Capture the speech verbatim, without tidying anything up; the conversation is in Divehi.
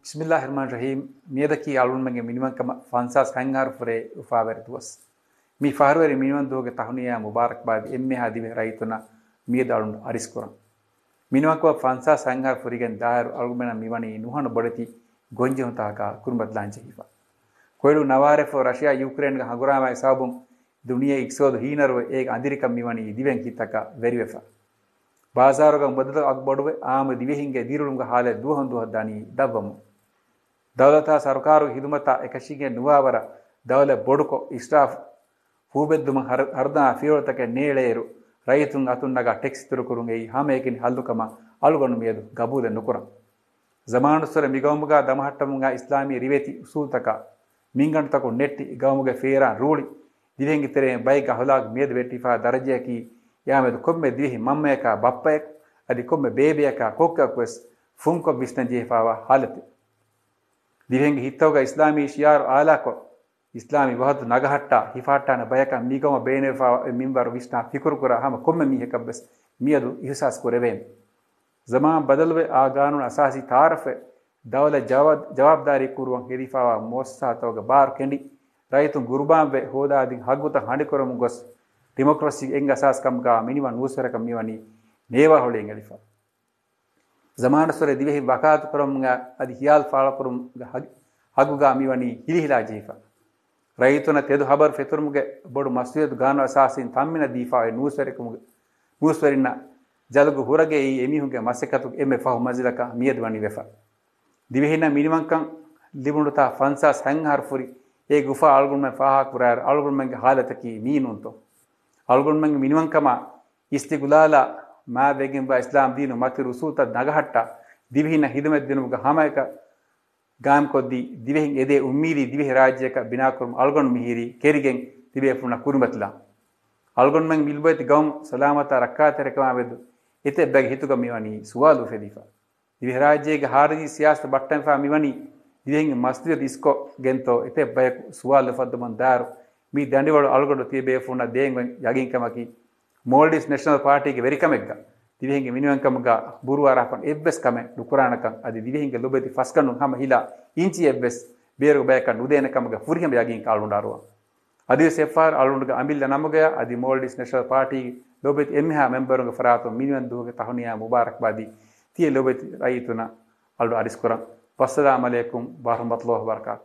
ބިސްމިއްލާހި ރަޙްމާނި ރަޙީމް. މިއަދަކީ އަޅުގަނޑުމެންގެ މިނިވަންކަމަށް ފަންސާސް ހަތް އަހަރު ފުރޭ އުފާވެރި ދުވަސް. މި ފަހަރުވެރި މިނިވަން ދުވަހުގެ ތަހުނިޔާ މުބާރަކްބާދި އެންމެހާ ދިވެހި ރައްޔިތުންނަށް މިއަދު އަޅުގަނޑު އަރިސްކުރަން. މިނިވަންކަމަށް ފަންސާސް ހަތް އަހަރު ފުރިގެން ދާއިރު އަޅުގަނޑުމެންނަށް މިވަނީ ނުހަނު ބޮޑެތި ގޮންޖެހުންތަކަކާ ކުރިމަތިލާން ޖެހިފަ. ކޮއިލު ނަވާރަތްފަހު ރަޝިޔާ ޔޫކްރޭންގެ ހަނގުރާމައިގެ ސަބަބުން ދުނިޔޭ އިގްތިސޯދު ހީނަރުވެ، އޭގެ އަނދިރިކަން މިވަނީ ދިވެހިން ހިތަކަށް ވެރިވެފަ. ބާޒާރުގަ މުދަލު އަގު ބޮޑުވެ، އާއްމު ދިވެހިންގެ ދިރިއުޅުމުގެ ހާލަތް ދުވަހުން ދުވަހަށް ދަނީ ދަށްވަމުން. ދައުލަތާ ސަރުކާރުގެ ހިދުމަތާ އެކަށީގެން ނުވާވަރަށް ދައުލަތް ބޮޑުކޮށް، އިސްރާފް ފޫބެއްދުމަށް ހަރ-، ހަރުދަނާ ފިޔަވަޅުތަކެއް ނޭޅޭއިރު، ރައްޔިތުން އަތުން ނަގާ ޓެކްސް އިތުރުކުރުން އެއީ ހަމައެކަނި ހައްލުކަމަށް އަޅުގަނޑު މިއަދު ގަބޫލެއް ނުކުރަން. ޒަމާނުއްސުރެ މިގައުމުގަ ދަމަހައްޓަމުން އާ އިސްލާމީ ރިވެތި އުސޫލުތަކާ މިންގަނޑުތަކުން ނެއްޓި، ގައުމުގެ ފޭރާން ރޫޅި، ދިވެހިންގެ ތެރެއިން ބައެއްގެ އަހުލާގު މިއަދު ވެއްޓިފާ ދަރަޖަޔަކީ، އެއާމެދު ކޮންމެ ދިވެހި މަންމަޔަކާ ބައްޕައަކު، އަދި ކޮންމެ ބޭބެއަކާ ކޮއްކޮއަކުވެސް ފުންކޮށް ވިސްނަން ޖެހިފާވާ ހާލަތެއް. ދިވެހިންގެ ހިތްތަކުގަ އިސްލާމީ ޝިޢާރު އާލާކޮށް، އިސްލާމީ ވަޙްދަތު ނަގަހައްޓާ، ހިފަހައްޓާނެ ބަޔަކަށް މިގައުމަށް ބޭނުންވެފާވާ އެއް މިންވަރު ވިސްނާ ފިކުރުކުރާ ހަމަ ކޮންމެ މީހަކަށްވެސް މިއަދު އިޙްސާސް ކުރެވޭނެ. ޒަމާން ބަދަލުވެ، އާ ގާނޫނު އަސާސީ ތައާރަފްވެ، ދައުލަތް ޖަވާ-، ޖަވާބުދާރީ ކުރުވަން ހެދިފާވާ މުއައްސަސާތަކުގެ ބާރު ކެނޑި، ރައްޔިތުން ގުރުބާންވެ ހޯދާދިން ހައްގުތައް ހަނިކުރަމުން ގޮސް، ޑިމޮކްރަސީގެ އެއް އަސާސް ކަމުގަ މިނިވަން ނޫސްވެރިކަން މިވަނީ ނޭވާހޮޅިއެއް އެޅިފަ. ޒަމާނުއްސުރެ ދިވެހިން ވަކާލަތު ކުރަމުން އަދި ހިޔާލު ފާޅުކުރުމުގެ ހަގި-، ހައްގުގަ މިވަނީ ހިލިހިލާ ޖެހިފަ. ރައްޔިތުންނަށް ތެދު ހަބަރު ފެތުރުމުގެ ބޮޑު މަސްއޫލިއްޔަތު ގާނޫނު އަސާސީން ތަންމިނަށް ދީފާ އޮތް ނޫސްވެރިކަމުގެ، ނޫސްވެރިންނަށް ޖަލުގަ ހުރެގަތް އެމީހުންގެ މަސައްކަތުގެ އެންމެ ފަހު މަންޒިލަކަށް މިއަދު ވަނީ ވެފަ. ދިވެހިންނަށް މިނިވަންކަން ލިބުނުތާ ފަންސާސް ހަތް އަހަރު ފުރި އޭގެ އުފާ އަޅުގަނޑުމެން ފާހަގަކުރާއިރު އަޅުގަނޑުމެންގެ ހާލަތަކީ މިއީ ނޫންތޯ؟ އަޅުގަނޑުމެންގެ މިނިވަންކަމާ އިސްތިގުލާލާ މާތްވެގެންވާ އިސްލާމް ދީނު މަތި އުސޫލުތައް ނަގަހައްޓާ، ދިވެހިންނަށް ހިދުމަތް ދިނުމުގެ ހަމައެކަށް ގާއިމްކޮށްދީ، ދިވެހިން އެދޭ އުއްމީދީ ދިވެހި ރާއްޖެއަކަށް ބިނާކުރުމަށް އަޅުގަނޑު މިހިރީ ކެރިގެން ތިބޭފުޅުންނަށް ކުރިމަތިލާން. އަޅުގަނޑުމެން މި ލޮބުވެތި ގައުމު ސަލާމަތާ ރައްކާތެރިކަމާ މެދު އެތައް ބައެއްގެ ހިތުގަ މިވަނީ ސުވާލު އުފެދިފަ. ދިވެހިރާއްޖޭގެ ޚާރިޖީ ސިޔާސަތު ބައްޓަންފާ މިވަނީ ދިވެހިންގެ މަސްލަހަތު އިސްކޮށްގެންތޯ އެތައް ބަޔަކު ސުވާލު އުފައްދަމުން ދާއިރު، މި ދަނޑިވަޅު އަޅުގަނޑު ތިޔަބޭފުޅުންނަށް ދޭން އޮތް ޔަގީންކަމަކީ، މޯލްޑިވްސް ނެޝަނަލް ޕާޓީގެ ވެރިކަމެއްގަ ދިވެހިންގެ މިނިވަންކަމުގަ ބުރޫއަރާފަން އެއްވެސް ކަމެއް ނުކުރާނެކަން އަދި ދިވެހިންގެ ލޮބުވެތި ފަސްގަނޑުން ހަމަ ހިލާ އިންޗިއެއްވެސް ބޭރުގެ ބަޔަކަށް ނުދޭނެ ކަމުގެ ފުރިހަމަ ޔަގީންކަން އަޅުގަނޑު އަރުވަން. އަދިވެސް އެއްފަހަރު އަޅުގަނޑުގެ އަމިއްލަ ނަމުގަޔާ އަދި މޯލްޑިވްސް ނެޝަނަލް ޕާޓީގެ ލޮބުވެތި އެންމެހާ މެމްބަރުންގެ ފަރާތުން މިނިވަން ދުވަހުގެ ތަހުނިޔާ މުބާރަކްބާދީ ތިޔަ ލޮބުވެތި ރައްޔިތުންނަށް އަޅު އަރިސްކުރަން. ވައްސަލާމް ޢަލައިކުމް ވަރަޙްމަތުﷲ ވަބަރަކާތު.